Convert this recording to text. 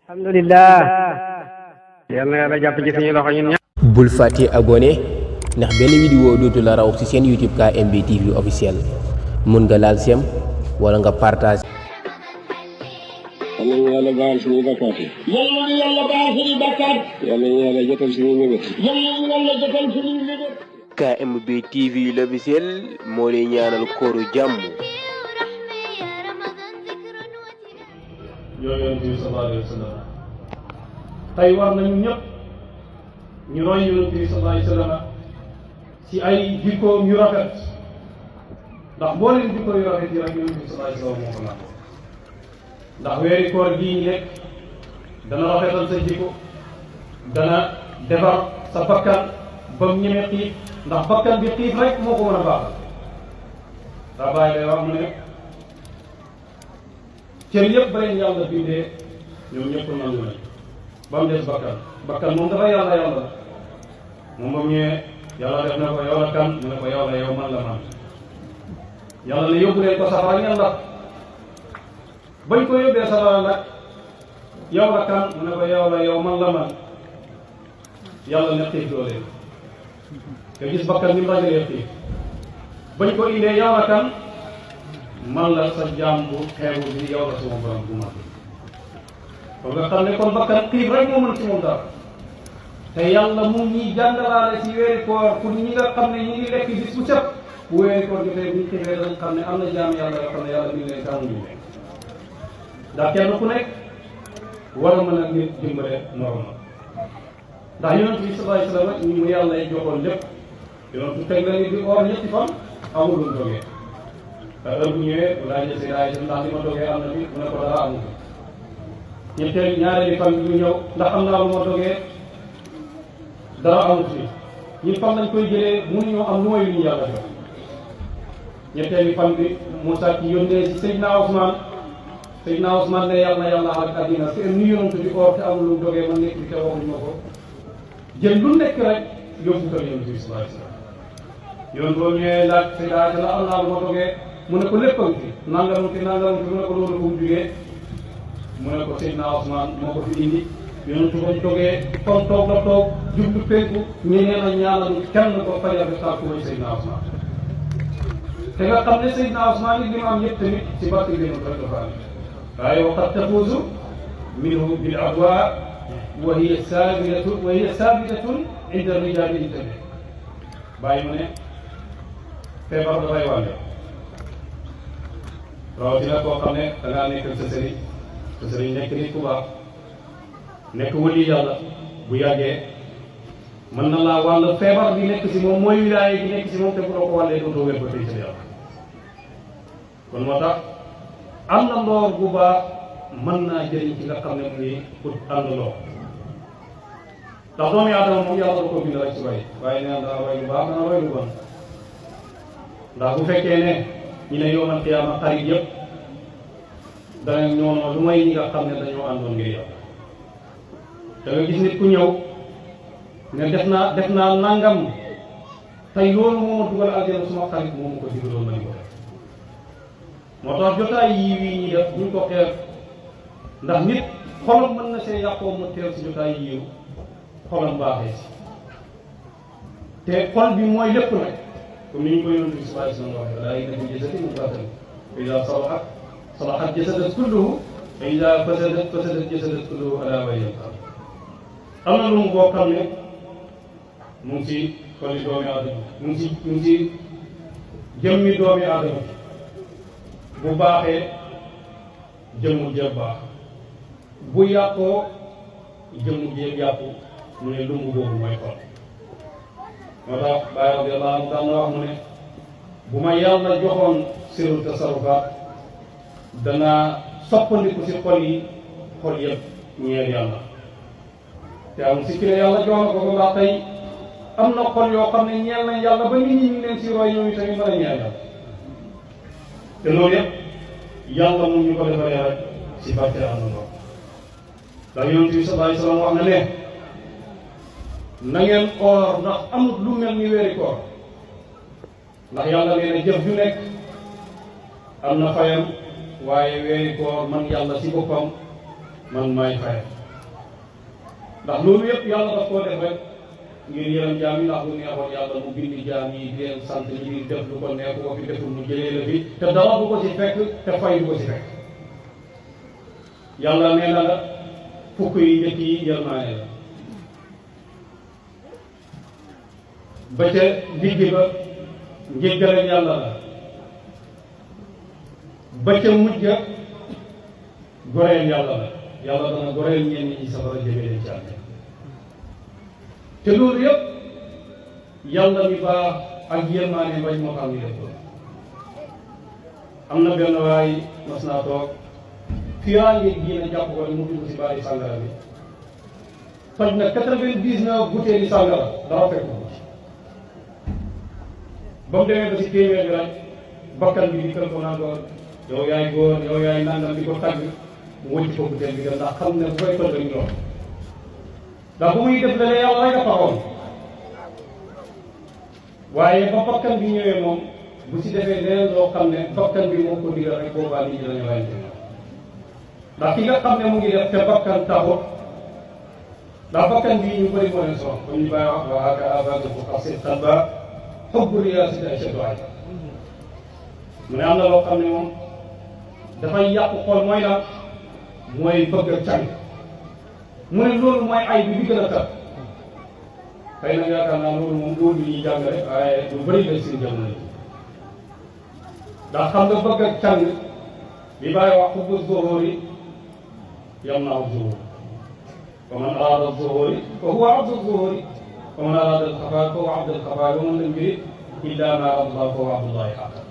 alhamdulillah yal na yàlla jàpp ci suñu loxo ñun ñëpp. bul fàtte abonné ndax benn vidéo dootu la raw ci seen YouTube KMB TV officiel mun nga laal sem wala nga partage. yal nañu yàlla baal suñuy bakkaat yi. yal nañu yàlla baal suñuy bakkaat. yal nañu yàlla jotal suñuy mébét. yal nañu yàlla jotal suñuy mébét. KMB TV l'officiel moo lay ñaanal kooru jàmm. yonent bi sallallahu alayhi wa sallam tey war nañu ñëpp ñu roy yonent bi sallallahu alayhi wa sallam ci ay jikkoom yu rafet ndax boo leen jikko yu rafet yi rek yonent bi sallallahu alayhi wa sallam moo ko naan ndax weeri koor gii ñu nekk dana rafetal sa jikko dana defar sa bakkan ba mu ñeme xiif ndax bakkan bi xiif rek moo ko mën a baaxal daa bàyyi lay wax mu ne cër yëpp ba leen yàlla bindee ñoom ñëpp nangu nañ ba mu des bakkan moom dafa yàlla moom ba mu ñëwee yàlla def na ko yow la kan mu ne ko yow la yow man la man yàlla ne yóbbu leen ko safara ngeen lakk bañ ko yóbbee safara nag yow la kan mu ne ko yow la yow man la man yàlla ne xiif loo leen nga gis bakkan ni mu rajalee xiif bañ ko indee yow la kan man la sa jaam bu xeebu bi yow la sama borom bu mag kon nga xam ne kon bakkan xiif rek moo mën ci moom dara te yàlla mu ngi jàngalaale ci weeri koor pour ñi nga xam ne ñu ngi lekk bis bu set bu weeri koor jotee buñ xiifee dañ xam ne am na jaam yàlla yoo xam ne yàlla mi ngi leen tàmm ñu lekk ndax kenn ku nekk war a mën a ngir dimbale normal ndax yonent bi sallallahu alayhi wa sallam ñu mu yàlla joxoon lépp yonent teg la ni di or ñetti fan amul lu dogee te heure bu ñëwee bu laajee seen ay ndax li ma dogee am na fi mu ne ko dara amul ñetteel ñaareeli fan bi ñëw ndax am naa lu ma dogee dara amul fi ñun fan lañ koy jëlee mënuñoo am lu may lu ñu yàlla jox ñetteeli fan bi Moussa ci yónnee si Seydina Ousmane ne yàlla na yàlla ak àddina te nu yonent di or te amul lu mu dogee man nekk bi te waxuñ ma ko jël lu nekk rek yóbbu ko yonent bi sallallahu alayhi wa sallam yoon boobu ñëwee laaj Seydina la am naa lu ma dogee mu ne ko léppam fi nangamu fi mu ne ko loolu bu mu jugee mu ne ko Seydina Ousmane moo ko fi indi yonent bañ dogee kon toog la toog jublu penku ñeneen a ñaanal kenn ko fajar bi tàkku mooy Seydina Ousmane te nga xam ne Seydina Ousmane li mu am yëpp tamit ci barke bi rek dafa am waaye waqad tafuuzu minhu bil adwa wa hiya sabitatun inda rijaali intabi bàyyi mu ne feebar dafay wàlle rawatina koo xam ne da ngaa nekkal sa sëriñ nekk nit ku baax nekk wëli yàlla bu yàggee mën na laa wàll feebar bi nekk si moom mooy wilaaya bi nekk si moom te bu doo ko wàllee dootoo wér ba tey sa yàlla kon moo tax am na ndoor bu baax mën naa jëriñ ci nga xam ne mu ngi pour ànd loo ndax doomu aadama moom yàlla da ko bind rek si way waaye nee na dana way lu baax dana way lu bon ndax bu fekkee ne ñu ne yawmal qiyaama xarit yëpp danañ ñoono lu may ñi nga xam ne dañoo àndoon ngir yàlla da nga gis nit ku ñëw ne def naa nangam tey loolu moo ma dugal aljana suma xarit moo ma ko digaloon ma di ko def moo tax jotaay yii wii ñi def buñ ko xeer ndax nit xolam mën na see yàqoo ma teew si jotaay yiiw xolam baaxee si te xol bi mooy lépp nag comme ni ñu ko yonent bi sallallahu alayhi wa sallam waxee laa inna fi jasadi mudghatan fa idaa salahat salahat jasadu kulluhu wa idaa fasadat jasadu kulluhu alaa wa hiya al-qalb am na lu mu boo xam ne mu ngi ci xoli doomi aadama mu ngi ci jëmmi doomi aadama bu baaxee jëmmu jëb baax bu yàqoo jëmmu jëb yàqu mu ne lumb boobu mooy xol moo tax Baay radiyallaahu anhu daan na wax mu ne bu ma yàlla joxoon sirru tasarrufaat danaa soppandiku si xol yëpp ñeel yàlla te amul si kile yàlla jox na ko ba ndax tey am na xol yoo xam ne ñeel nañ yàlla ba nit ñi ñu leen si roy ñooñu tamit mën a ñeel yàlla te loolu yëpp yàlla mu ñu ko defaree rek si barke am na ndox ndax yonent bi sallallahu alayhi wa sallam wax na ne na ngeen oor ndax amut lu mel ni weeri koor ndax yàlla nee na jëf ju nekk am na fayam waaye weeri koor man yàlla si boppam man maay fayam ndax loolu yëpp yàlla daf koo def rek ngir yërëm jaam yi ndax lu neexoon yàlla mu bindi jaam yi di leen sant ñu ngi def lu ko neex ko fi deful mu jëlee la fi te dara du ko ci fekk te fay du ko ci fekk yàlla nee na la fukk yi njëkk yi yërmaane la ba ca digg ba njëggale yàlla la ba ca mujj ga goreel yàlla la yàlla dana goreel ñenn ñi safara jëme leen ci àddina te loolu yëpp yàlla mi baax ak yërmaane bañ moo xam ni def ko am na benn waay mas naa toog fiiraange diina jàpp ko mu dugg si baari sàngara bi toj na 99 butéeli sàngara dara fekk ko ba mu demee ba si téeméer bi rek bakkan bi di kër ko naan ko yow yaay góor yow yaay nangam di ko tàgg mu wëcc ko butéel bi ndax xam ne bu koy toj rek ñoom ndax bu muy def la yàlla rek a taxoon waaye ba bakkan bi ñëwee moom bu si defee leneen loo xam ne bakkan bi moo ko digal rek boobaa nit ñi dañu rayante ndax ki nga xam ne mu ngi def te bakkan taxut ndax bakkan bii ñu bëri moo leen soxla comme ñu bàyyi wax waa ak abage bu xasee xalba xobbu riyaasati ay setuwaay mu ne am na loo xam ne moom dafay yàqu xol mooy la mooy bëgg a càng mu ne loolu mooy ay bi gën a tar xëy na yaakaar naa loolu moom loolu ñuy jàng rek waaye lu bëri la seen jamono yi ndax xam nga bëgg a càng li bàyyi wax xubbu zuhuri yamna'u zuhur wa man arada zuhuri fa huwa abdu zuhuri wa man arada al-xafaa fa huwa abdu al-xafaa wa man lam yurid illa ma rada fa huwa abdullahi xaqan